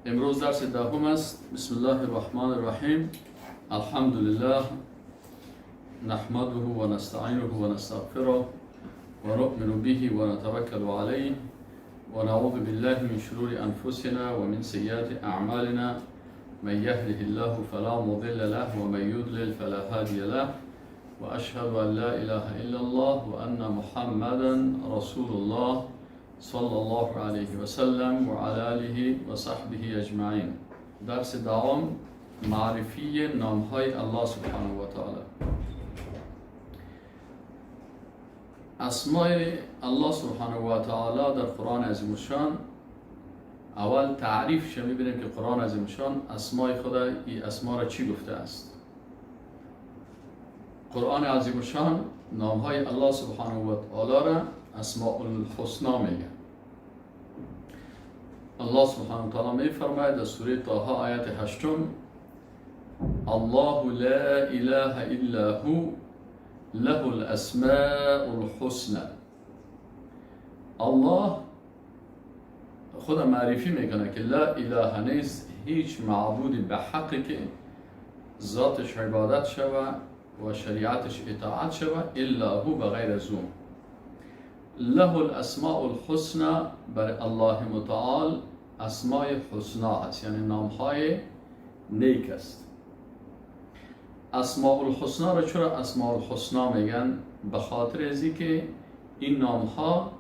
امروز درس دهم است. بسم الله الرحمن الرحیم. الحمد لله نحمده ونستعینه ونستغفره ونؤمن به ونتوکل علیه ونعوذ بالله من شرور انفسنا ومن سیئات اعمالنا، من يهده الله فلا مضل له ومن يضلل فلا هادي له، واشهد ان لا اله الا الله وان محمدا رسول الله صلى الله عليه وسلم وعلى آله وصحبه اجمعین. درس دهم، معرفی نامهای الله سبحانه و تعالی. اسمای الله سبحانه و تعالی در قرآن عظیم الشان، اول تعریف میبینیم که قرآن عظیم الشان اسمای خدا، ای اسما را چی گفته است. قرآن عظیم الشان نامهای الله سبحانه و تعالی را اسماء الحسنا میگه. الله سبحانه و تعالی می فرماید در سوره طه آیت هشتم: الله لا اله الا هو له الاسماء الحسنى. الله خود معرفی میکنه که لا اله نیست هیچ معبودی به حقی که ذاتش عبادت شوه و شریعتش اطاعت شوه، الا هو، بغیر از او. له الاسماء الحسنى، بر الله متعال اسماء حسنا هست، یعنی نامهای نیک است. اسماء الحسنا را چرا اسماء الحسنا میگن؟ به خاطر ازی که این نامها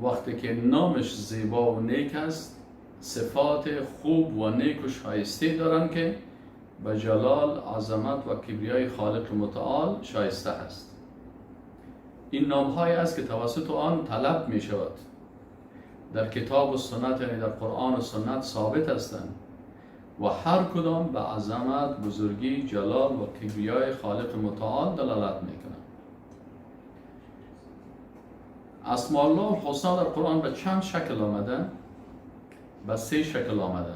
وقتی که نامش زیبا و نیک است، صفات خوب و نیک و شایسته دارن که به جلال، عظمت و کبریای خالق متعال شایسته است. این نام های است که توسط آن طلب می شود. در کتاب و سنت، یعنی در قرآن و سنت ثابت هستند و هر کدام به عظمت، بزرگی، جلال و کبریای خالق متعال دلالت میکنند. اسماء الله الحسنا در قرآن به چند شکل آمده؟ به سه شکل آمده.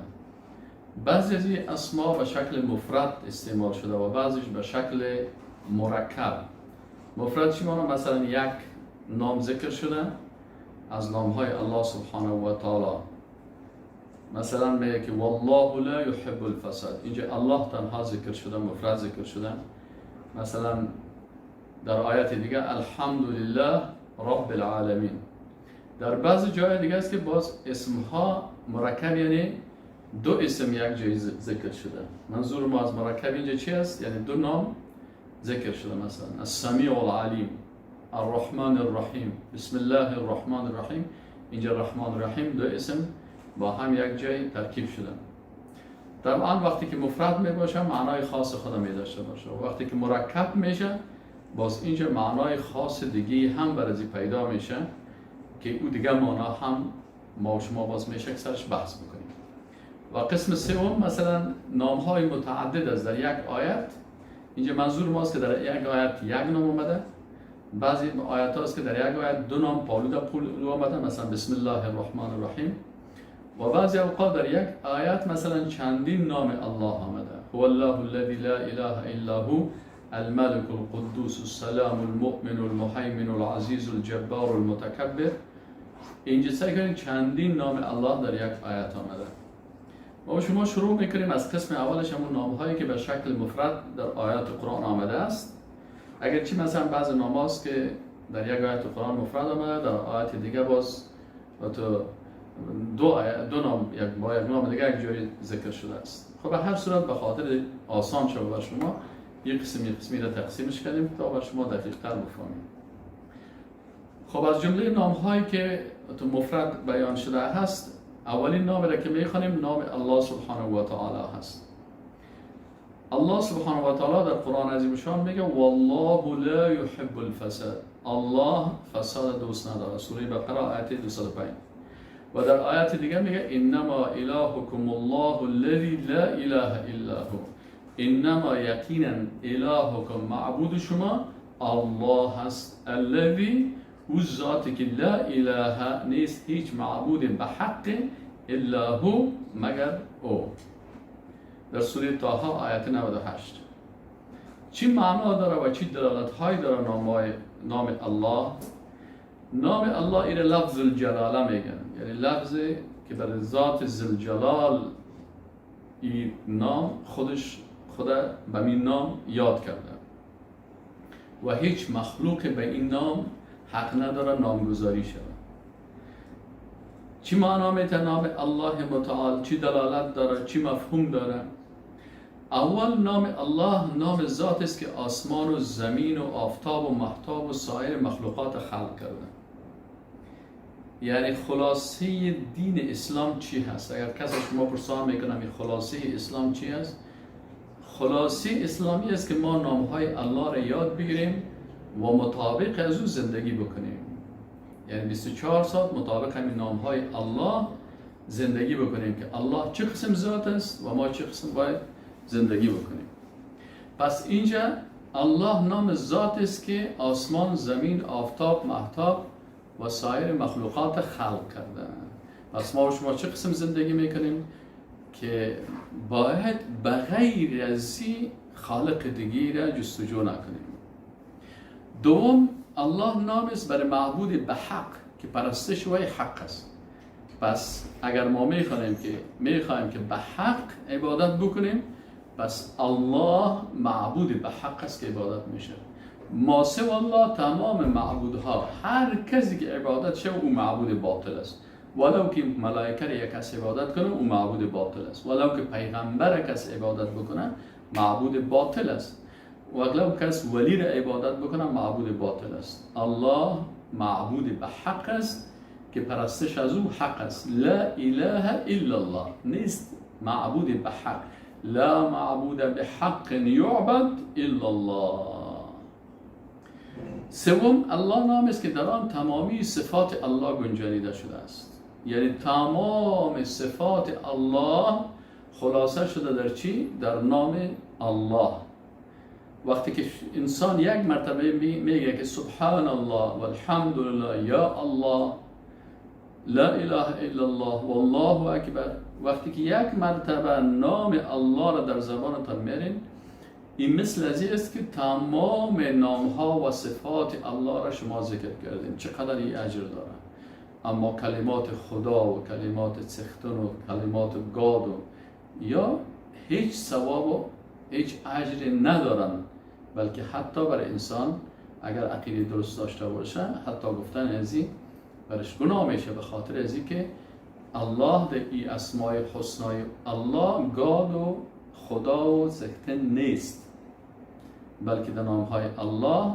بعضی از این اسما به شکل مفرد استعمال شده و بعضیش به شکل مرکب. مفرد چی معنی؟ مثلا یک نام ذکر شده از نام های الله سبحانه و تعالی. مثلا میگه که والله لا يحب الفساد. اینجا الله تنها ذکر شده، مفرد ذکر شده. مثلا در آیت دیگه الحمدلله رب العالمین. در بعضی جای دیگه است که باز اسمها مرکب، یعنی دو اسم یک جای ذکر شده. منظور ما از مرکب اینجا چی است؟ یعنی دو نام ذکر شده. مثلا السمیع العلیم، الرحمن الرحیم، بسم الله الرحمن الرحیم. اینجا الرحمن الرحیم دو اسم با هم یک جای ترکیب شدن. طبعا وقتی که مفرد می باشه، معنای خاص خود می داشته باشه و وقتی که مرکب میشه، باز اینجا معنای خاص دیگه هم برازی پیدا میشه که او دیگه معنا هم ما و شما باز میشه که سرش بحث بکنیم. و قسم سوم، مثلا نام های متعدد است در یک آیت. اینجا منظور ماست که در یک آیت یک نام اومده. بعضی آیت هاست که در یک آیت دو نام پالو در پالو آمده، مثلا بسم الله الرحمن الرحیم. و بعضی اوقات در یک آیت مثلا چندین نام الله آمده: هو الله الذي لا اله الا هو الملك القدوس السلام المؤمن المهیمن العزیز الجبار المتکبر. اینجا سعی کنید، چندین نام الله در یک آیت آمده. ما شما شروع میکنیم از قسم اولش، همون نام هایی که به شکل مفرد در آیات قرآن آمده است. اگرچه مثلا بعض نام هاست که در یک آیت قرآن مفرد آمده، در آیت دیگه باز تو دو نام یک با یک نام دیگه یک جایی ذکر شده است. خب، به هر صورت به خاطر آسان شد بر شما، یک قسم یک قسمی را تقسیمش کردیم تا بر شما دقیق تر بفهمیم. خب، از جمله نام هایی که تو مفرد بیان شده هست، اولین نام را که میخوانیم، نام الله سبحانه و تعالی هست. الله سبحانه و تعالی در قرآن عظیم شان میگه: والله لا يحب الفساد. الله فساد دوست نداره. سوره بقره آیت 205. و در آیت دیگه میگه: انما الهکم الله الذي لا اله الا هو. انما، یقینا، الهکم، معبود شما، الله هست، الذی، او ذاتی که، لا اله، نیست هیچ معبود به حق، الا هو، مگر او. در سوره طه آیت 98. چی معنا داره و چی دلالت های داره نام الله؟ نام الله ایره لفظ الجلاله میگن، یعنی لفظ که بر ذات ذوالجلال این نام خودش خدا به این نام یاد کرده و هیچ مخلوق به این نام حق نداره نامگذاری شود. چی معنا میته نام الله متعال؟ چی دلالت داره؟ چی مفهوم داره؟ اول نام الله نام ذات است که آسمان و زمین و آفتاب و مهتاب و سایر مخلوقات خلق کرده. یعنی خلاصه دین اسلام چی هست؟ اگر کسی شما پرسان میکنم این خلاصه اسلام چی هست؟ خلاصه اسلامی است که ما نامهای الله را یاد بگیریم و مطابق از او زندگی بکنیم. یعنی 24 ساعت مطابق همین نامهای الله زندگی بکنیم که الله چه قسم ذات است و ما چه قسم باید زندگی بکنیم. پس اینجا الله نام ذات است که آسمان، زمین، آفتاب، مهتاب و سایر مخلوقات خلق کرده. پس ما و شما چه قسم زندگی میکنیم که باید بغیر از خالق دیگی را جستجو نکنیم. دوم، الله نام است برای معبود به حق که پرستش وی حق است. پس اگر ما میخواهیم که به حق عبادت بکنیم، پس الله معبود به حق است که عبادت میشه. ما سوى الله تمام معبودها، هر کسی که عبادت شه او معبود باطل است. ولو که ملائکه را یک کس عبادت کنه او معبود باطل است، ولو که پیغمبر کس عبادت بکنه معبود باطل است، ولو کس ولی را عبادت بکنه معبود باطل است. الله معبود به حق است که پرستش از او حق است. لا اله الا الله، نیست معبود به حق. لا معبود بحق یعبد الا الله. سوم، الله نام است که در آن تمامی صفات الله گنجانیده شده است. یعنی تمام صفات الله خلاصه شده در چی؟ در نام الله. وقتی که انسان یک مرتبه میگه که سبحان الله والحمد لله یا الله لا اله الا الله والله اکبر، وقتی که یک مرتبه نام الله را در زبانتان میارین، این مثل از این است که تمام نامها و صفات الله را شما ذکر کردین. چقدر این اجر داره. اما کلمات خدا و کلمات څښتن و کلمات God و یا هیچ ثواب و هیچ اجر ندارن، بلکه حتی برای انسان اگر عقیده درست داشته باشه حتی گفتن از این برش گناه میشه، به خاطر از این که الله در ای اسمای حسنای الله God و خدا و څښتن نیست، بلکه در نامهای الله،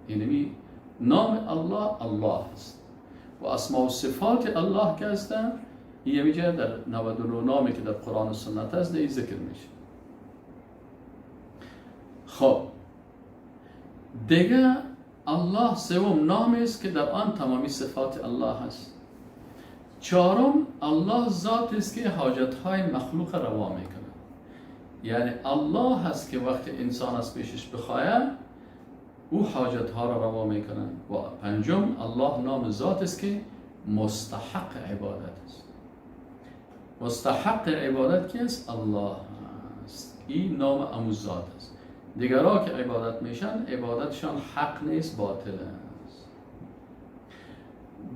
یعنی نام الله الله است و اسما و صفات الله که هستن این میگه در 99 نامی که در قرآن و سنت هست در ذکر میشه. خب دیگه الله سوم نام است که در آن تمامی صفات الله هست. چهارم، الله ذات است که حاجتهای مخلوق روا میکنه. یعنی الله هست که وقتی انسان از پیشش بخواه او حاجتها را روا میکنه. و پنجم، الله نام ذات است که مستحق عبادت است. مستحق عبادت کی است؟ الله است. این نام امو ذات است. دیگرها که عبادت میشن عبادتشان حق نیست، باطل است.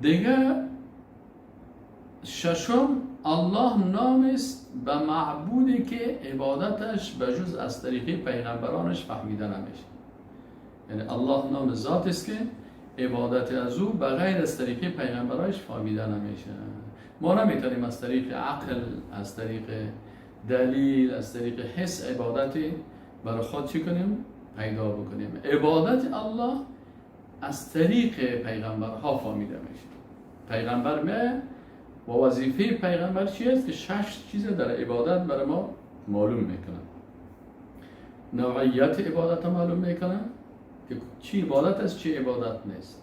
دیگه ششم، الله نام است به معبودی که عبادتش به جز از طریق پیغمبرانش فهمیده نمیشه. یعنی الله نام ذات است که عبادت از او به غیر از طریق پیغمبرانش فهمیده نمیشه. ما نمیتونیم از طریق عقل، از طریق دلیل، از طریق حس عبادتی برای خود چی کنیم؟ پیدا بکنیم. عبادت الله از طریق پیغمبرها فهمیده میشه. پیغمبر میه و وظیفه پیغمبر چی است؟ که شش چیز در عبادت برای ما معلوم میکنه. نوعیت عبادت معلوم میکنه که چی عبادت است، چی عبادت نیست.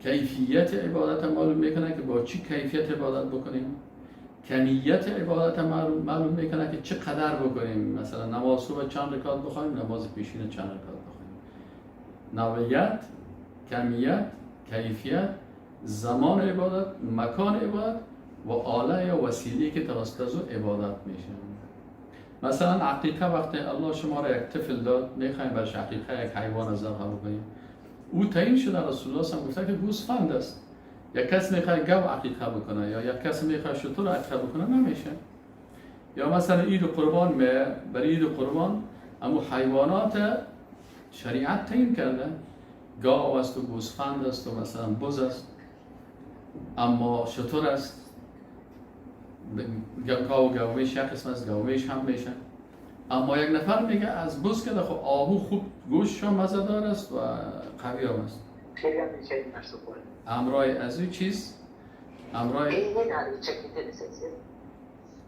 کیفیت عبادت معلوم میکنه که با چی کیفیت عبادت بکنیم. کمیت عبادت معلوم میکنه که چه قدر بکنیم. مثلا نماز صبح چند رکعت بخوایم، نماز پیشین چند رکعت بخوایم. نوعیت، کمیت، کیفیت، زمان عبادت، مکان عبادت و آله یا وسیله که توسط از او عبادت میشه. مثلا عقیقه، وقتی الله شما را یک طفل داد میخوایم برش عقیقه یک حیوان ذبح بکنیم، او تعیین شده. رسول الله هم گفته که گوسفند است. یک کس میخواد گاو عقیقه بکنه یا یک کس میخواد شتر عقیقه بکنه، نمیشه. یا مثلا عید قربان برای عید قربان امو حیوانات شریعت تعیین کرده، گاو است و گوسفند است و مثلا بز است، اما شتر است، گاو و گاومیش یک قسم است، گاومیش هم میشه. اما یک نفر میگه از بز که خب آهو خوب گوشت هم مزه دار است و قوی هم است. امرای از این چیز امرای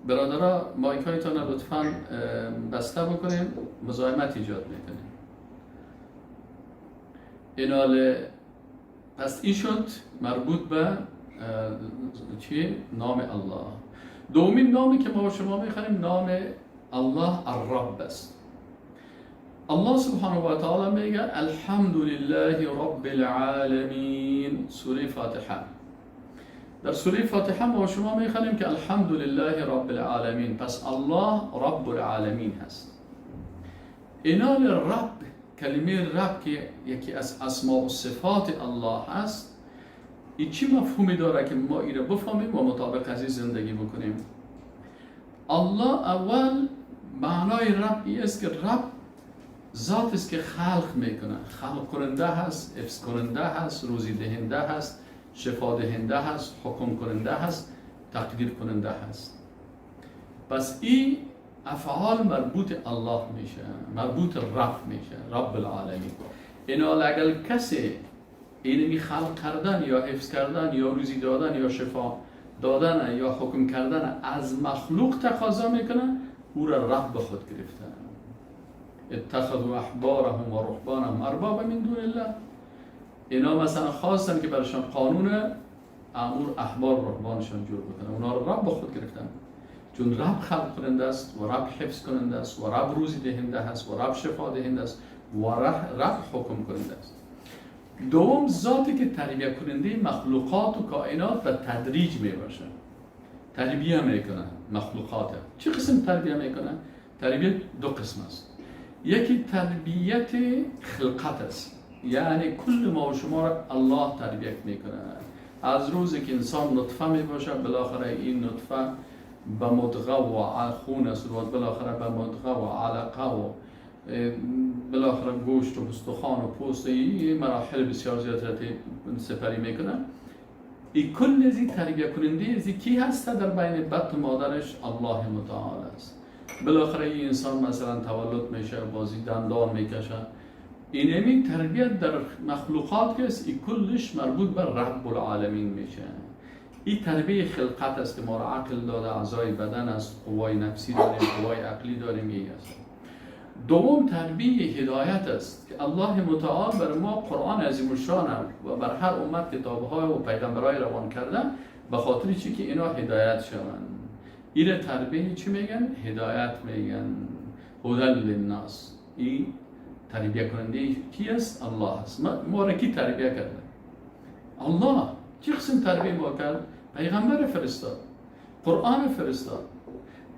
برادرها مایک هایتان لطفاً بسته بکنیم، مزاحمت ایجاد میکنیم. ایناله پس این شد مربوط به چی؟ نام الله. دومین نامی که ما شما میخوانیم نام الله الرب است. الله سبحانه و تعالی میگه الحمد لله رب العالمین، سوره فاتحه. در سوره فاتحه ما شما میخوانیم که الحمد لله رب العالمین. پس الله رب العالمین هست. اینال رب، کلمه رب که یکی از اسماء و صفات الله هست، این چی مفهومی داره که ما ایره بفهمیم و مطابق از این زندگی بکنیم؟ الله اول معنای رب ای است که رب ذات است که خلق میکنه، خلق کننده هست، حفظ کننده هست، روزی دهنده هست، شفا دهنده هست، حکم کننده هست، تقدیر کننده هست. پس این افعال مربوط الله میشه، مربوط رب میشه، رب العالمین. اینا اگر کسی اینمی خلق کردن یا حفظ کردن یا روزی دادن یا شفا دادن یا حکم کردن از مخلوق تقاضا میکنه، او را رب خود گرفته. اتخذوا احبارهم و رهبانهم اربابا من دون الله. اینا مثلا خواستن که برشان قانون امور احبار رهبانشان جور بکنن، اونا را رب خود گرفتن، چون رب خلق کننده است و رب حفظ کننده است و رب روزی دهنده است و رب شفا دهنده است و رب حکم کننده است. دوم ذاتی که تربیه کننده مخلوقات و کائنات به تدریج می باشه، تربیه میکنه مخلوقات. چه قسم تربیه میکنه؟ تربیه دو قسم است. یکی تربیت خلقت است، یعنی کل ما و شما را الله تربیت میکنه. از روزی که انسان نطفه می باشه، بالاخره این نطفه به مدغه و خون است و بالاخره به مدغه و علقه و بالاخره گوشت و استخوان و پوست، این مراحل بسیار زیاد سپری میکنه. این کل از این تربیه کننده از کی هست در بین بطن مادرش؟ الله متعال است. بالاخره این انسان مثلا تولد میشه، بازی دندان میکشه. اینمی تربیت در مخلوقات که است، این کلش مربوط به رب العالمین میشه. این تربیه خلقت است که ما را عقل داده، اعضای بدن است، قوای نفسی داریم، قوای عقلی داریم، این است. دوم تربیه هدایت است که الله متعال بر ما قرآن عظیم الشان و بر هر امت کتاب‌های و پیغمبرای روان کرده، به خاطر چی که اینا هدایت شوند. این تربیه چی میگن؟ هدایت میگن، هدى للناس. این تربیه کننده کی است؟ الله است. ما را کی تربیه کرده؟ الله. چه قسم تربیه ما کرد؟ پیغمبر فرستاد، قرآن فرستاد.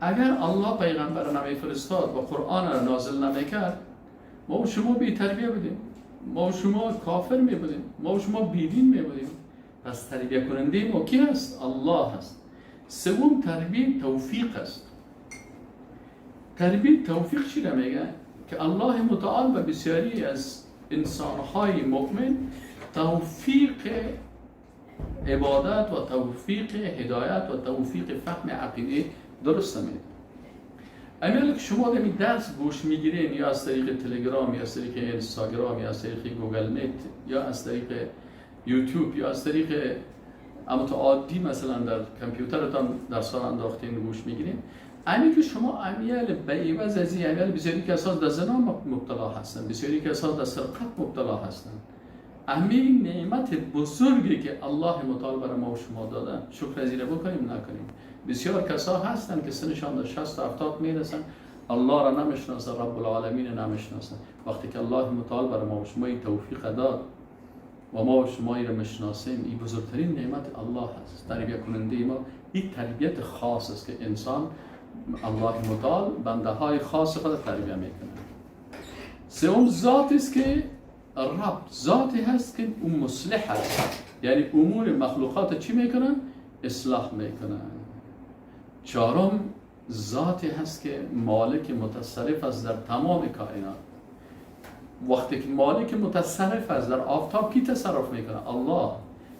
اگر الله پیغمبر نمی فرستاد و قرآن را نازل نمی کرد، ما و شما بی تربیه بودیم، ما و شما کافر می بودیم، ما و شما بی دین می بودیم. پس تربیه کننده ما کی است؟ الله است. سوم تربیه توفیق است. تربیه توفیق چی را میگه؟ که الله متعال به بسیاری از انسانهای مؤمن توفیق عبادت و توفیق هدایت و توفیق فهم عقیده درست میده. امیال که شما در درس گوش میگیرین، یا از طریق تلگرام یا از طریق اینستاگرام یا از طریق گوگل میت یا از طریق یوتیوب یا از طریق عادی مثلا در کامپیوترتان درس ها انداختین گوش میگیرین، امی که شما امیال به عوض از این امیال بسیاری کسان در زنا مبتلا هستن، بسیاری کسان در سرقت مبتلا هستن. امی نعمت بزرگی که الله متعال برای ما و شما داده، شکر از این بکنیم نکنیم. بسیار کسا هستن که سنشان در 60 تا 70 میرسن، الله را نمیشناسن، رب العالمین نمیشناسن. وقتی که الله متعال برای ما و شما این توفیق داد و ما و شما را میشناسیم، این بزرگترین نعمت الله است. تربیت کننده ما این تربیت خاص است که انسان الله متعال بنده های خاص خود تربیت میکنه. سوم ذات است که رب ذاتی هست که اون مصلح است، یعنی امور مخلوقات چی میکنن؟ اصلاح میکنن. چهارم ذاتی هست که مالک متصرف است در تمام کائنات. وقتی که مالک متصرف است در آفتاب کی تصرف میکنه؟ الله.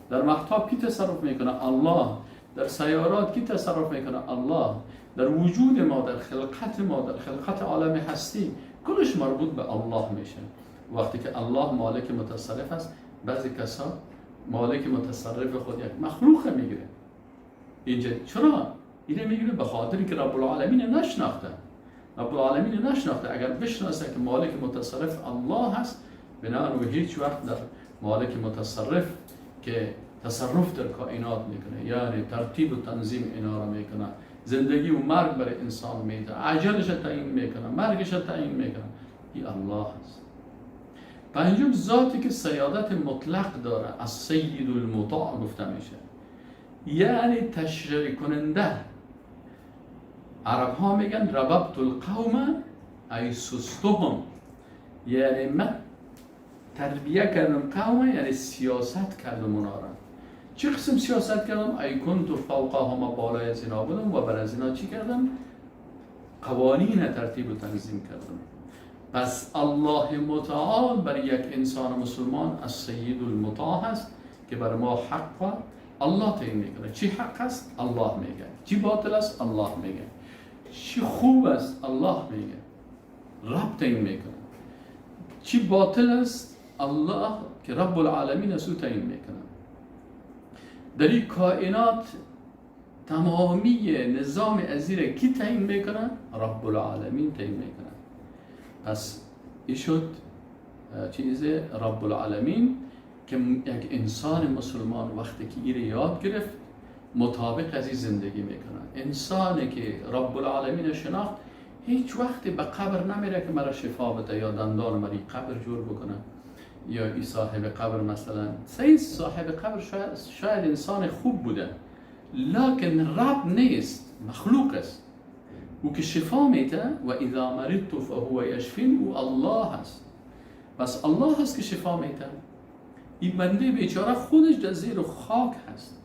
در مهتاب کی تصرف میکنه؟ الله. در سیارات کی تصرف میکنه؟ الله. در وجود ما، در خلقت ما، در خلقت عالم هستی، کلش مربوط به الله میشه. وقتی که الله مالک متصرف است، بعضی کسا مالک متصرف خود یک مخلوق میگیره. اینجا چرا؟ اینه میگیره به خاطر که رب العالمین نشناخته. رب العالمین نشناخته. اگر بشناسه که مالک متصرف الله هست، بنابراین هیچ وقت در مالک متصرف که تصرف در کائنات میکنه، یعنی ترتیب و تنظیم اینا را میکنه، زندگی و مرگ برای انسان میده، عجلش تعیین میکنه، مرگش تعیین میکنه، این الله هست. پنجم ذاتی که سیادت مطلق داره، از سید المطاع گفته میشه، یعنی تشریع کننده. عرب ها میگن رببت القوم ای سستهم، یعنی من تربیه کردم قوم، یعنی سیاست کردم اونا را. چه قسم سیاست کردم؟ ای کنت فوقهم، بالای از اینا بودم و بر از اینا چی کردم؟ قوانین ترتیب و تنظیم کردم. پس الله متعال برای یک انسان مسلمان از سید المطاع هست که بر ما حق الله تعیین میکنه. چی حق است؟ الله میگه. چی باطل است؟ الله میگه. چی خوب است؟ الله میگه. رب تعیین میکنه. چی باطل است؟ الله که رب العالمین است او تعیین میکنه. در این کائنات تمامی نظام ازیر کی تعیین میکنه؟ رب العالمین تعیین میکنه. پس این شد چیز رب العالمین که یک انسان مسلمان وقتی که ایره یاد گرفت مطابق از این زندگی میکنه. انسانی که رب العالمین شناخت هیچ وقتی به قبر نمیره که مرا شفا بده یا دندان مرا قبر جور بکنه یا ای صاحب قبر مثلا. صاحب قبر شاید انسان خوب بوده، لکن رب نیست، مخلوق است. او که شفا میده و اذا مرضت فهو یشفین، او الله است. پس الله هست که شفا میده. این بنده بیچاره خودش در زیر خاک هست.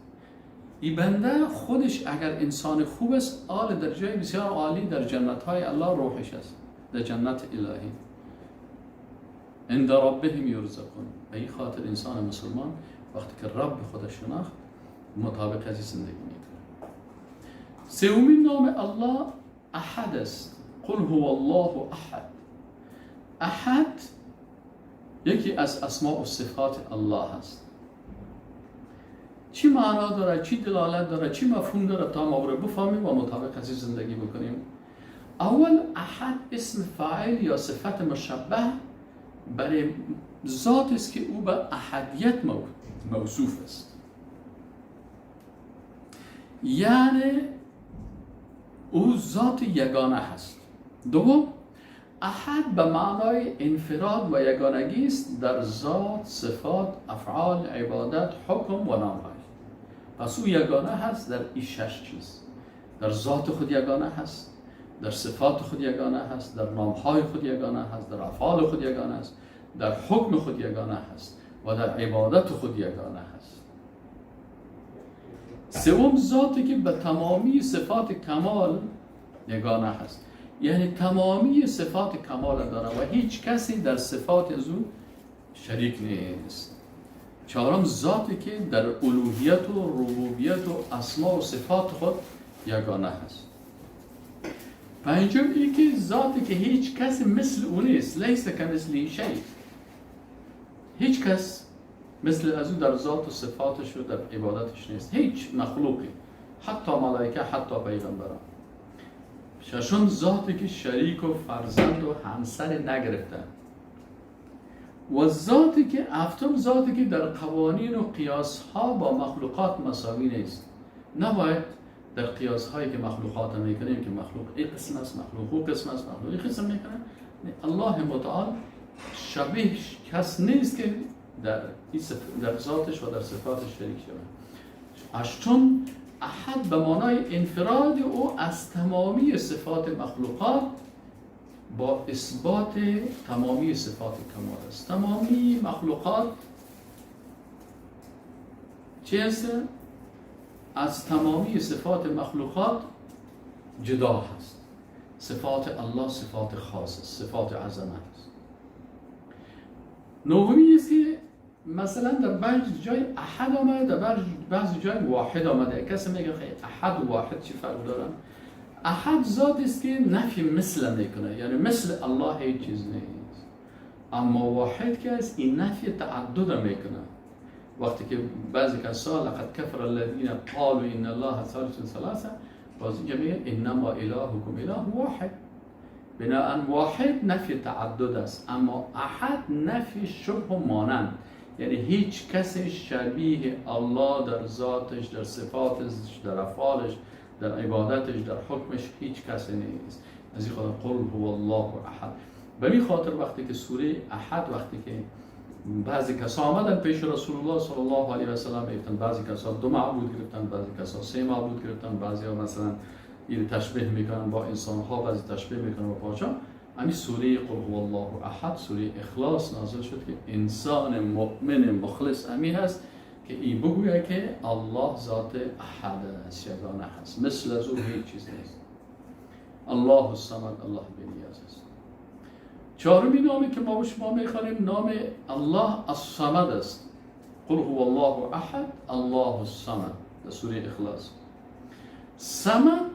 این بنده خودش اگر انسان خوب است، آل در جای بسیار عالی در جنت های الله روحش است، در جنت الهی عند ربهم یرزقون. به این خاطر انسان مسلمان وقتی که رب خودش شناخت مطابق از زندگی میکنه. سومین نام الله احد است. قل هو الله احد. احد یکی از اسماء و صفات الله است. چی معنا داره، چی دلالت داره، چی مفهوم داره تا ما رو بفهمیم و مطابق از زندگی بکنیم. اول احد اسم فاعل یا صفت مشبه برای ذات است که او به احدیت موصوف است، یعنی او ذات یگانه هست. دوم احد به معنای انفراد و یگانگی است در ذات، صفات، افعال، عبادت، حکم و نام‌های. پس او یگانه هست در این شش چیز. در ذات خود یگانه هست، در صفات خود یگانه هست، در نام‌های خود یگانه هست، در افعال خود یگانه است، در حکم خود یگانه هست و در عبادت خود یگانه هست. سوم ذاتی که به تمامی صفات کمال یگانه هست، یعنی تمامی صفات کمال داره و هیچ کسی در صفات از او شریک نیست. چهارم ذاتی که در الوهیت و ربوبیت و اسما و صفات خود یگانه هست. پنجم این که ذاتی که هیچ کسی مثل او نیست، لیس کمثله شیء، هیچ کس مثل از او در ذات و صفاتش و در عبادتش نیست، هیچ مخلوقی، حتی ملائکه، حتی پیغمبران. ششم ذاتی که شریک و فرزند و همسر نگرفته. و ذاتی که هفتم ذاتی که در قوانین و قیاس ها با مخلوقات مساوی نیست. نباید در قیاس هایی که مخلوقات میکنیم که مخلوق این قسم است، مخلوق او قسم است، مخلوق این قسم میکنه، الله متعال شبیه کس نیست که در ذاتش و در صفاتش شریک شود. هشتم احد به معنای انفراد او از تمامی صفات مخلوقات با اثبات تمامی صفات کمال است. تمامی مخلوقات چه هست؟ از تمامی صفات مخلوقات جدا هست. صفات الله صفات خاص است، صفات عظمت است. نهمی است که مثلا در بعض جای احد آمده، در بعض جای واحد آمده. کسی میگه خیلی احد و واحد چی فرق دارن؟ احد ذات است که نفی مثل میکنه، یعنی مثل الله هیچ چیز نیست. اما واحد که است این نفی تعدد میکنه. وقتی که بعضی کسا لقد کفر الذین قالوا ان الله ثالث ثلاثه، باز اینجا میگه انما الهکم اله واحد. بناء واحد نفی تعدد است، اما احد نفی شبه و مانند، یعنی هیچ کسی شبیه الله در ذاتش، در صفاتش، در افعالش، در عبادتش، در حکمش هیچ کسی نیست. از این خاطر قل هو الله احد. به این خاطر وقتی که سوره احد، وقتی که بعضی کسا آمدن پیش رسول الله صلی الله علیه و سلم، گفتن بعضی کسا دو معبود گرفتن، بعضی کسا سه معبود گرفتن، بعضی ها مثلا این تشبیه میکنن با انسان ها، بعضی تشبیه میکنن با پادشاه. همین سوره قل هو الله احد، سوره اخلاص نازل شد که انسان مؤمن مخلص امی هست که ای بگوید که الله ذات احد است، یگانه هست، مثل از او هیچ چیز نیست. الله الصمد، الله بی‌نیاز است. چهارمین نامی که ما و شما میخوانیم نام الله الصمد است. قل هو الله احد الله الصمد در سوره اخلاص. صمد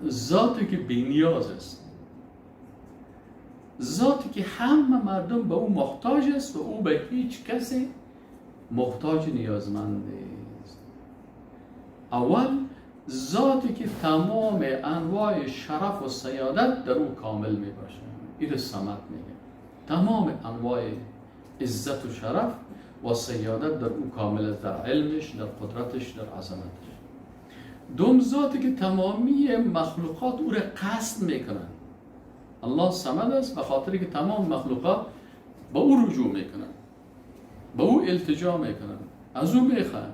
ذاتی که بی‌نیاز است، ذاتی که همه مردم به او محتاج است و او به هیچ کسی محتاج نیازمند نیست. اول ذاتی که تمام انواع شرف و سیادت در او کامل می باشه، این صمد میگه. تمام انواع عزت و شرف و سیادت در او کامل است، در علمش، در قدرتش، در عظمتش. دوم ذاتی که تمامی مخلوقات او را قصد میکنن. الله صمد است به خاطر که تمام مخلوقات به او رجوع میکنن، به او التجا میکنن، از او میخوان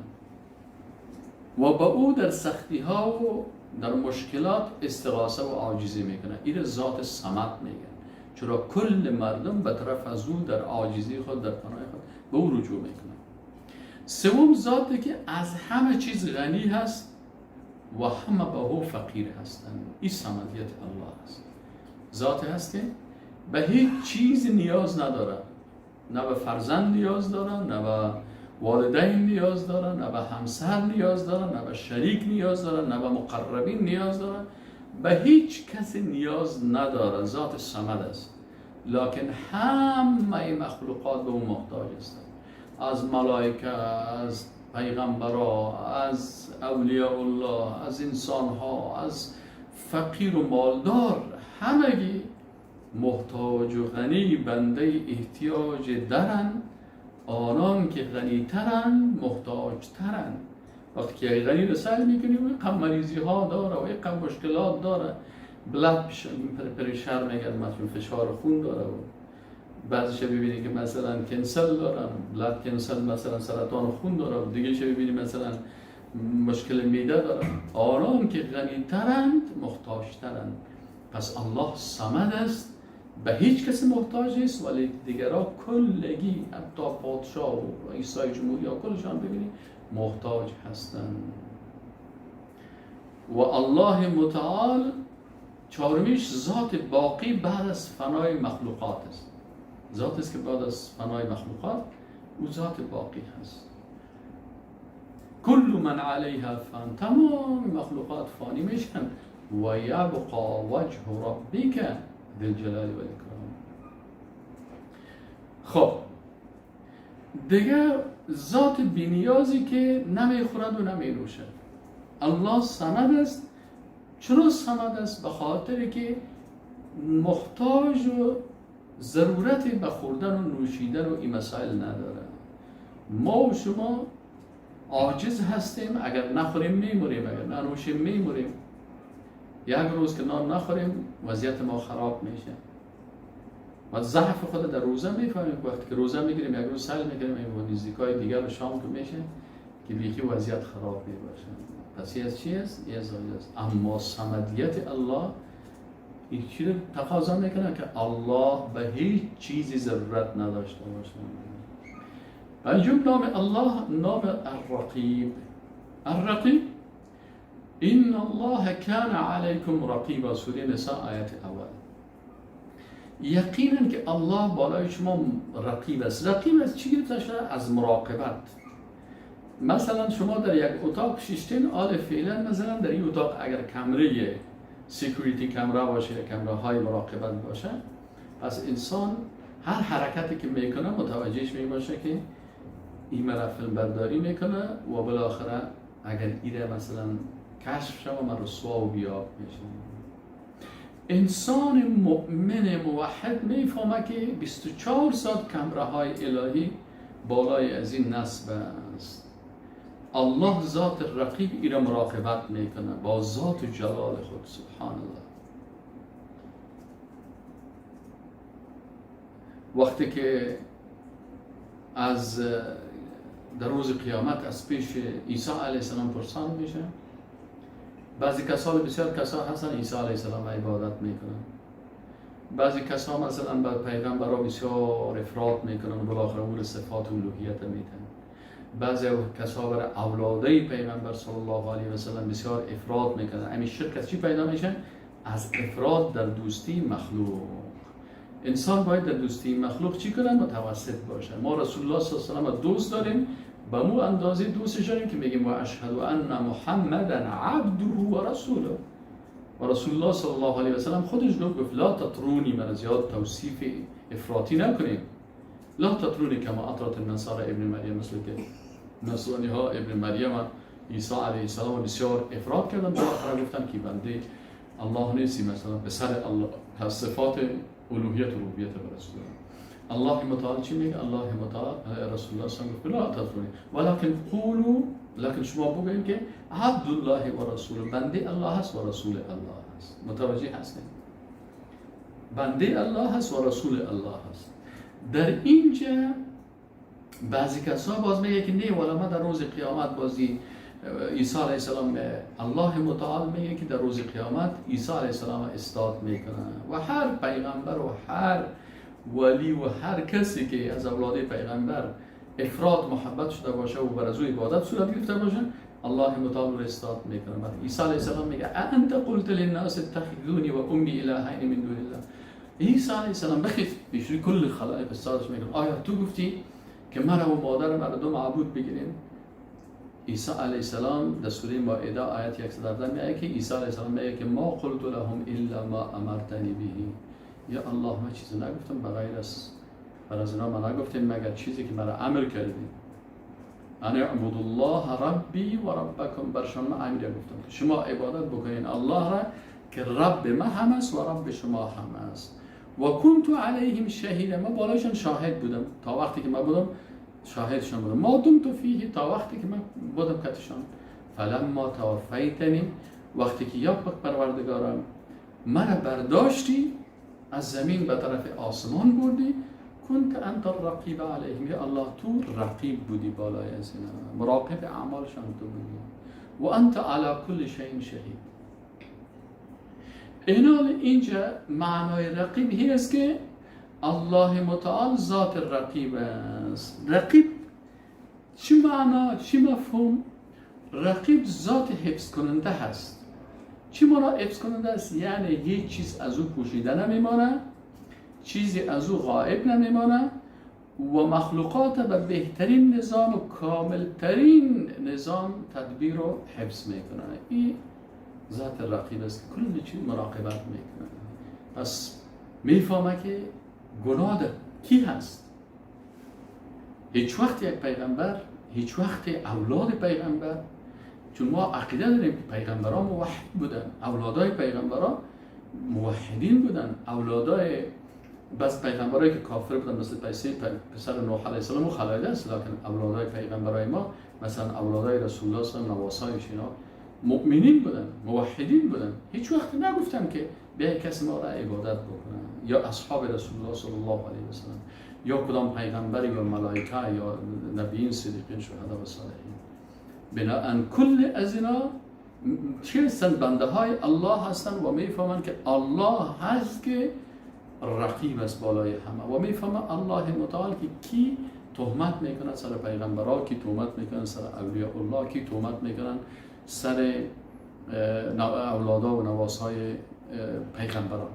و به او در سختی ها و در مشکلات استغاثه و عاجزی میکنن. این ذات صمد میگن، چرا کل مردم به طرف از او در عاجزی خود، در پناه خود به او رجوع میکنن. سوم ذاتی که از همه چیز غنی هست و همه به او فقیر هستند. این صمدیت الله است. ذات هست که به هیچ چیز نیاز نداره، نه به فرزند نیاز داره، نه به والدین نیاز داره، نه به همسر نیاز داره، نه به شریک نیاز داره، نه به مقربین نیاز داره، به هیچ کسی نیاز نداره. ذات صمد است، لکن همه مخلوقات به او محتاج هستند، از ملائکه، از پیغمبرا، از اولیاء الله، از انسانها، از فقیر و مالدار، همگی محتاج و غنی، بنده احتیاج درن. آنان که غنی ترن محتاج ترن. وقتی که غنی رو سر میکنی و یک مریضی ها داره و یک مشکلات داره، blood pressure میگن، مثلا فشار خون داره، و بعضیش ببینی که مثلا cancer دارن، blood cancer مثلا سرطان خون داره، و دیگه ببینی مثلا مشکل میده دارن. آنان که غنی ترند محتاج ترند. پس الله صمد است، به هیچ کسی محتاج نیست، ولی دیگرها کلگی، حتی پادشاه و رئیسای جمهوری ها کلشان ببینی محتاج هستند. و الله متعال چهارمیش ذات باقی بعد از فنای مخلوقات است. ذات است که بعد از فنای مخلوقات او ذات باقی هست. کل من علیها فان، تمام مخلوقات فانی میشن. و یبقى وجه ربک ذی الجلال و الاکرام. خب دیگه ذات بینیازی که نمیخورد و نمینوشد. الله صمد است. چرا صمد است؟ به خاطر که محتاج و ضرورت به خوردن و نوشیدن و این مسائل نداره. ما و شما عاجز هستیم، اگر نخوریم میموریم، اگر ننوشیم میموریم. یک روز که نان نخوریم وضعیت ما خراب میشه و ضعف خود در روزه میفهمیم. وقتی که روزه میگیریم یک روز سعی میکنیم و نزدیکای دیگر رو شام که میشه که بیخی وضعیت خراب میباشه. پس این از چی است؟ این از است. اما صمدیت الله این چی رو تقاضا میکنه که الله به هیچ چیزی ضرورت نداشته باشه. پنجم نام الله نام الرقیب. الرقیب ان الله کان علیکم رقیبا، سوره نساء آیت اول. یقینا که الله بالای شما رقیب است. رقیب از چی گرفته شده؟ از مراقبت. مثلا شما در یک اتاق شیشتین، آل فعلا مثلا در این اتاق اگر کمره security camera باشه یا کمره های مراقبت باشه، پس انسان هر حرکتی که میکنه متوجهش میباشه که این مرا فیلم برداری میکنه و بالاخره اگر ایره مثلا کشف شود من رسوا و بیاب میشه. انسان مؤمن موحد میفهمه که 24 ساعت کمره های الهی بالای از این نصب است. الله ذات رقیب ایره مراقبت میکنه با ذات جلال خود. سبحان الله. وقتی که از در روز قیامت از پیش عیسی علیه السلام پرسان میشه، بعضی کسان، بسیار کسا هستن عیسی علیه السلام عبادت میکنن، بعضی کسا مثلا بر پیغمبرا بسیار افراط میکنن و بالاخره اون صفات الوهیت میتن، بعضی کسا بر اولاده پیغمبر صلی الله علیه و سلم بسیار افراط میکنن. همین شرک از چی پیدا میشه؟ از افراط در دوستی مخلوق. انسان باید در دوستی مخلوق چی کنه؟ متوسط باشه. ما رسول الله صلی الله علیه و سلم دوست داریم، به مو اندازه دوستش داریم که میگیم و اشهد ان محمدا عبده و رسوله. و رسول الله صلی الله علیه و سلم خودش گفت لا تطرونی، من زیاد توصیف افراطی نکنیم، لا تطرونی کما اطرت النصارى ابن مریم، مثل که نصرانی ها ابن مریم عیسی علیه السلام بسیار افراط کردن، بالاخره گفتن که بنده الله نیستی، مثلا پسر الله، پس صفات الوهیت و ربوبیت به رسول الله. الله متعال چی میگه؟ الله متعال رسول الله صلی الله علیه و آله لا تطرونی ولکن قولوا، لکن شما بگوین که عبد الله و رسول، بنده الله هست و رسول الله هست. متوجه هستین؟ بنده الله هست و رسول الله هست. در اینجا بعضی کسا باز میگه که نه والا ما در روز قیامت بازی عیسی علیه السلام، الله متعال میگه که در روز قیامت عیسی علیه السلام استاد میکنه و هر پیغمبر و هر ولی و هر کسی که از اولاد پیغمبر افراد محبت شده باشه و بر از او عبادت صورت گرفته باشه، الله متعال رو استاد میکنه. بعد عیسی علیه السلام میگه انت قلت للناس اتخذونی و امی الهین من دون الله. عیسی علیه السلام بخیر بیشتر کل خلایق استادش میکنه، آیا تو گفتی که مرا و مادر مرا دو معبود بگیرین؟ عیسی علیه السلام در سوره مائده آیت 117 میگه که عیسی علیه السلام میگه که ما قلت لهم الا ما امرتنی به. یا الله من چیزی نگفتم بغیر از بر از اینا، من نگفتم مگر چیزی که مرا امر کردی. انا اعبد الله ربی و ربکم، بر شما امر گفتم که شما عبادت بکنین الله را که رب ما هم است و رب شما هم است. و کنت علیهم شهیدا، من بالایشان شاهد بودم تا وقتی که من بودم شاهدشان بودم. ما دمت فیه، تا وقتی که من بودم کتشان. فلما توفیتنی، وقتی که یا پاک پروردگارم مرا برداشتی از زمین به طرف آسمان بردی، کنت انت الرقیب علیهم، یا الله تو رقیب بودی بالای از اینا، مراقب اعمالشان تو بودی. و انت علی کل شیء شهید. اینال اینجا معنای رقیب هی است که الله متعال ذات رقیب است. رقیب چی معنا، چی مفهوم؟ رقیب ذات حفظ کننده هست. چی معنا حفظ کننده است؟ یعنی هیچ چیز از او پوشیده نمیمانه، چیزی از او غائب نمیمانه و مخلوقات به بهترین نظام و کاملترین نظام تدبیر و حفظ میکنه. این ذات رقیب است که کل چیز مراقبت میکنه. پس میفهمه که گناه در کی هست. هیچ وقت یک پیغمبر، هیچ وقت اولاد پیغمبر، چون ما عقیده داریم که پیغمبران موحد بودن، اولادای پیغمبران موحدین بودن، اولادای بس پیغمبرایی که کافر بودن مثل پسر نوح علیه السلام و خلایده است، لکن اولادای پیغمبرای ما مثلا اولادای رسول الله صلی الله علیه و نواسایش اینا مؤمنین بودن، موحدین بودن. هیچ وقت نگفتن که بیا کسی ما را عبادت بکنه یا اصحاب رسول الله صلی الله علیه و سلم یا کدام پیغمبر یا ملائکه یا نبیین صدیقین شهدا و صالحین. بناءً کل از اینا چی هستن؟ بنده های الله هستن و میفهمن که الله هست که رقیب است بالای همه و میفهمه الله متعال که کی تهمت میکنه سر پیغمبرها، کی تهمت میکنه سر اولیاء الله، کی تهمت میکنن سر اولادا و نواسهای پیغمبران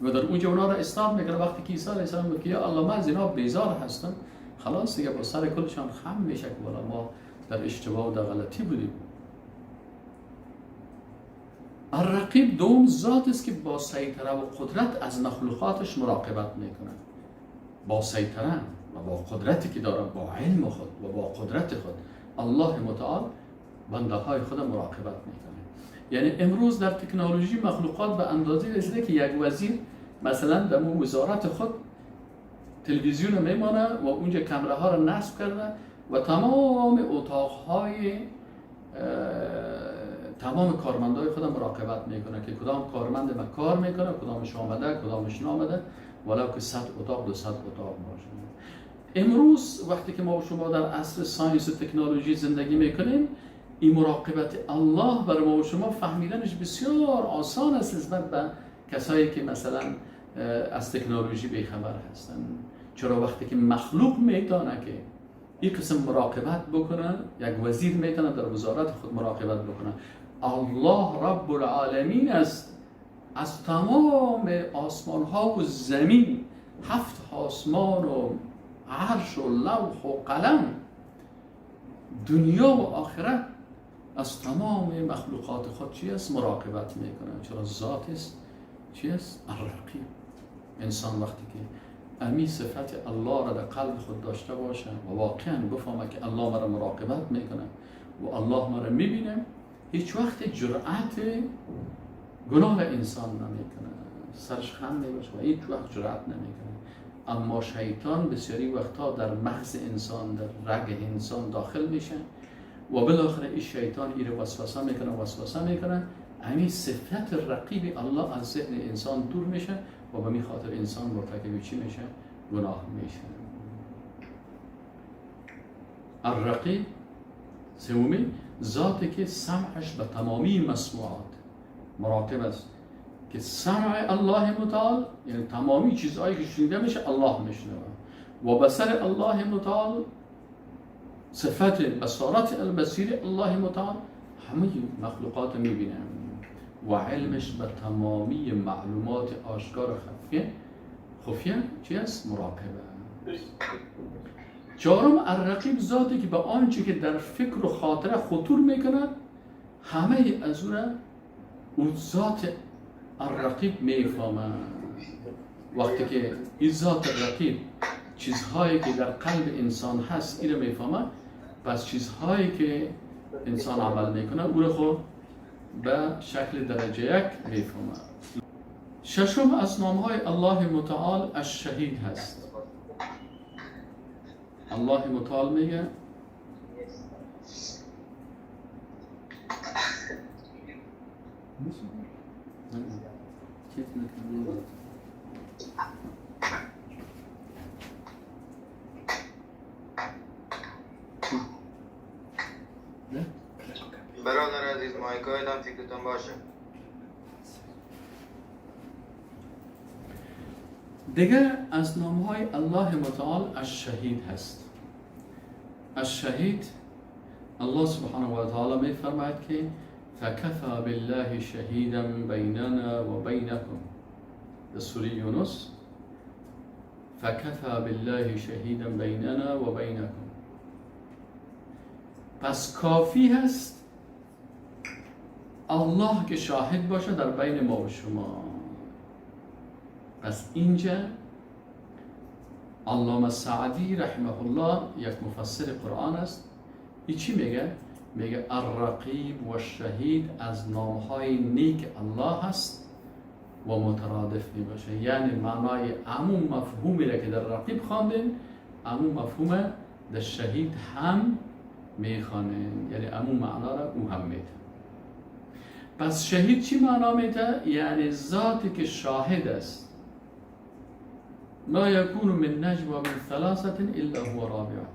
و در اونجا اونا را اصلاح میکنه. وقتی که عیسی علیه السلام گفت یا الله من از اینا بیزار هستم، خلاص دیگه با سر کلشان خم میشه که والا ما در اشتباه و در غلطی بودیم. الرقیب دوم ذات است که با سیطره و قدرت از مخلوقاتش مراقبت میکنه. با سیطره و با قدرتی که داره، با علم خود و با قدرت خود الله متعال بنده های خود مراقبت میکنه. یعنی امروز در تکنولوژی مخلوقات به اندازه رسیده که یک وزیر مثلا در وزارت خود تلویزیون میمانه و اونجا کمره ها رو نصب کرده و تمام اتاقهای تمام کارمندای خود مراقبت میکنه که کدام کارمند ما کار میکنه، کدامش آمده، کدامش نامده، ولو که 100 اتاق 200 اتاق باشه. امروز وقتی که ما و شما در عصر science و تکنولوژی زندگی میکنیم، این مراقبت الله برای ما و شما فهمیدنش بسیار آسان است نسبت به کسایی که مثلا از تکنولوژی بیخبر هستن. چرا وقتی که مخلوق میتونه که این قسم مراقبت بکنه، یک وزیر میتونه در وزارت خود مراقبت بکنه، الله رب العالمین است، از تمام آسمان ها و زمین، 7 آسمان و عرش و لوح و قلم، دنیا و آخرت، از تمام مخلوقات خود چی است؟ مراقبت میکنه. چرا ذات است چی است؟ الرقیب. انسان وقتی که امی صفت الله را در قلب خود داشته باشه و واقعا بفهمه که الله مرا مراقبت میکنه و الله مرا میبینه، هیچ وقت جرأت گناه انسان نمیکنه، سرش خم میباشه و هیچ وقت جرأت نمیکنه. اما شیطان بسیاری وقتها در مغز انسان، در رگ انسان داخل میشه و بالاخره این شیطان ایره وسوسه میکنه، وسوسه میکنه، همین صفت رقیب الله از ذهن انسان دور میشه و به می خاطر انسان مرتکب چی میشه؟ گناه میشه. الرقیب سومی ذاتی که سمعش به تمامی مسموعات مراقب است، که سمع الله متعال یعنی تمامی چیزهایی که شنیده میشه الله میشنوه و بصر الله متعال صفت بصارت البصیر الله متعال همه مخلوقات میبینه و علمش به تمامی معلومات آشکار خفیه چی است؟ مراقبه. چهارم الرقیب ذاتی که به آنچه که در فکر و خاطره خطور میکند همه از او ذات الرقیب میفهمه. وقتی که این ذات الرقیب چیزهایی که در قلب انسان هست این رو میفهمه، پس چیزهایی که انسان عمل میکنه او رو خود به شکل درجه یک میفهمه. ششم از نامهای الله متعال الشهید هست. الله متعال میگه برادر عزیز مایکای دم فکرتون باشه. دیگه از نامهای الله متعال الشهید هست. الشهید الله سبحانه و تعالی می فرماید که فکفى بالله شهیدا بیننا و بینکم، در سوره یونس فکفى بالله شهیدا بیننا و بینکم. پس کافی هست الله که شاهد باشه در بین ما و شما. پس اینجا علامه سعدی رحمه الله یک مفسر قرآن است. این چی میگه؟ میگه الرقیب و الشهید از نامهای نیک الله هست و مترادف میباشه. یعنی معنای عموم مفهومی را که در رقیب خواندیم عموم مفهوم در شهید هم میخوانیم، یعنی عموم معنا را او هم میده. پس شهید چی معنا میده؟ یعنی ذاتی که شاهد است. ما یکون من نجوا من ثلاثه الا هو رابعهم.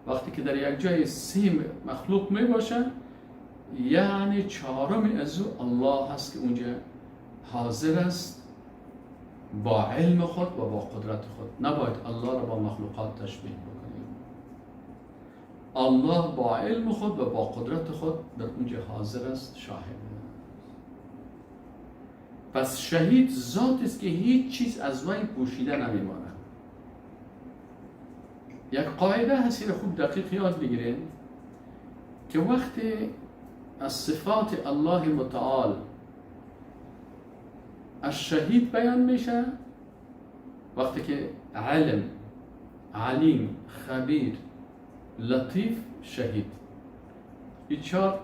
وقتی که در یک جای سه مخلوق می باشه یعنی چهارم از او الله هست که اونجا حاضر است با علم خود و با قدرت خود. نباید الله را با مخلوقات تشبیه بکنیم. الله با علم خود و با قدرت خود در اونجا حاضر است، شاهد. پس شهید ذات است که هیچ چیز از وی پوشیده نمیماند. یک قاعده هست، خوب دقیق یاد بگیرین که وقتی از صفات الله متعال از شهید بیان میشه، وقتی که علم، علیم، خبیر، لطیف، شهید، این چهار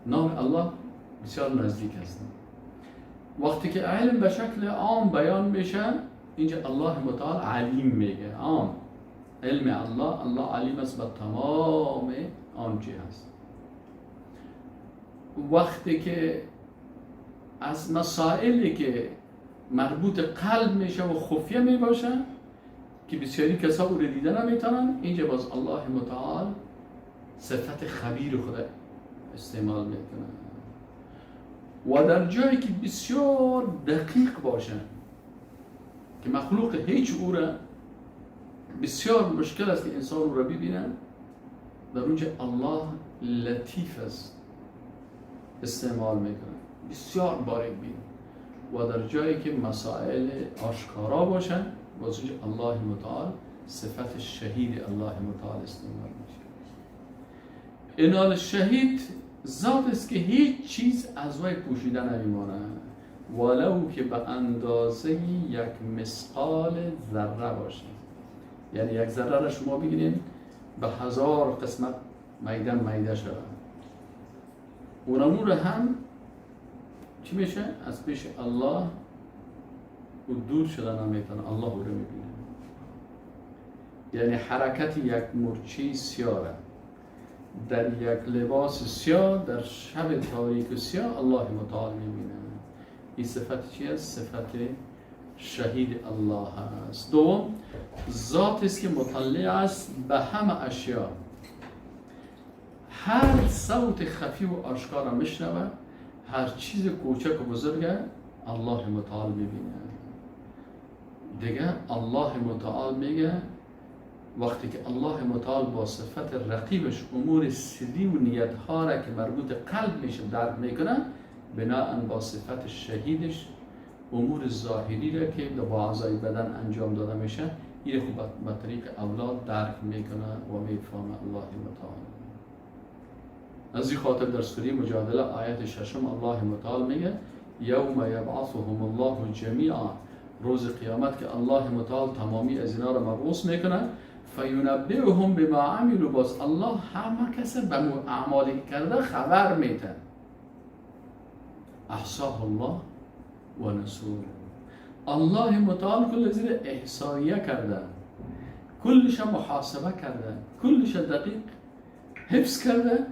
نام الله بسیار نزدیک هستند. وقتی که علم به شکل عام بیان میشه، اینجا الله متعال علیم میگه، عام علم الله، الله علیم است به تمام آنچه هست. وقتی که از مسائلی که مربوط قلب میشه و خفیه میباشه که بسیاری کسا او رو دیده نمیتونن، اینجا باز الله متعال صفت خبیر خود استعمال میکنه. و در جایی که بسیار دقیق باشه که مخلوق هیچ او را بسیار مشکل است که انسان او را ببینه، در اونجا الله لطیف است استعمال میکنه، بسیار باریک بین. و در جایی که مسائل آشکارا باشه، باز اونجا الله متعال صفت شهید الله متعال استعمال میشه. اینال شهید ذات است که هیچ چیز از وی پوشیده نمیمانه، ولو که به اندازه یک مثقال ذره باشه. یعنی یک ذره را شما بگیرین به 1000 قسمت میده میده شود، اونمو را هم چی میشه؟ از پیش الله او دور شده نمیتونه، الله او رو میبینه. یعنی حرکت یک مورچه سیاه در یک لباس سیاه در شب تاریک و سیاه الله متعال میبینه. این صفت چی است؟ صفت شهید الله است. دوم، ذات است که مطلع است به همه اشیا، هر صوت خفی و آشکار میشنوه، هر چیز کوچک و بزرگ الله متعال میبینه. دیگه الله متعال میگه وقتی که الله متعال با صفت رقیبش امور سری و نیتها را که مربوط قلب میشه درک میکنه، بناءً با صفت شهیدش امور ظاهری را که با اعضای بدن انجام داده میشه، این خوب به طریق اولاد درک میکنه و میفهمه الله متعال. از این خاطر در سوره مجادله آیت ششم الله متعال میگه یوم یبعثهم الله جمیعا، روز قیامت که الله متعال تمامی از اینا را مبعوث میکنه، فینبئهم بما عملوا، باز الله همه کس به اعمالی کرده خبر میده. احصاه الله و نسوه، الله متعال کل زیر احصائیه کرده، کلش محاسبه کرده، کلش دقیق حفظ کرده.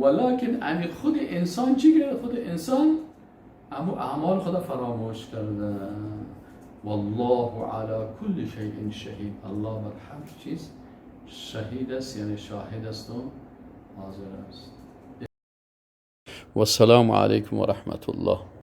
ولکن امی خود انسان چی کرده؟ خود انسان امو اعمال خود فراموش کرده. والله علی کل شیء شهید، الله بر هر چیز شهید است، یعنی شاهد است و حاضر است. والسلام علیکم و رحمت الله.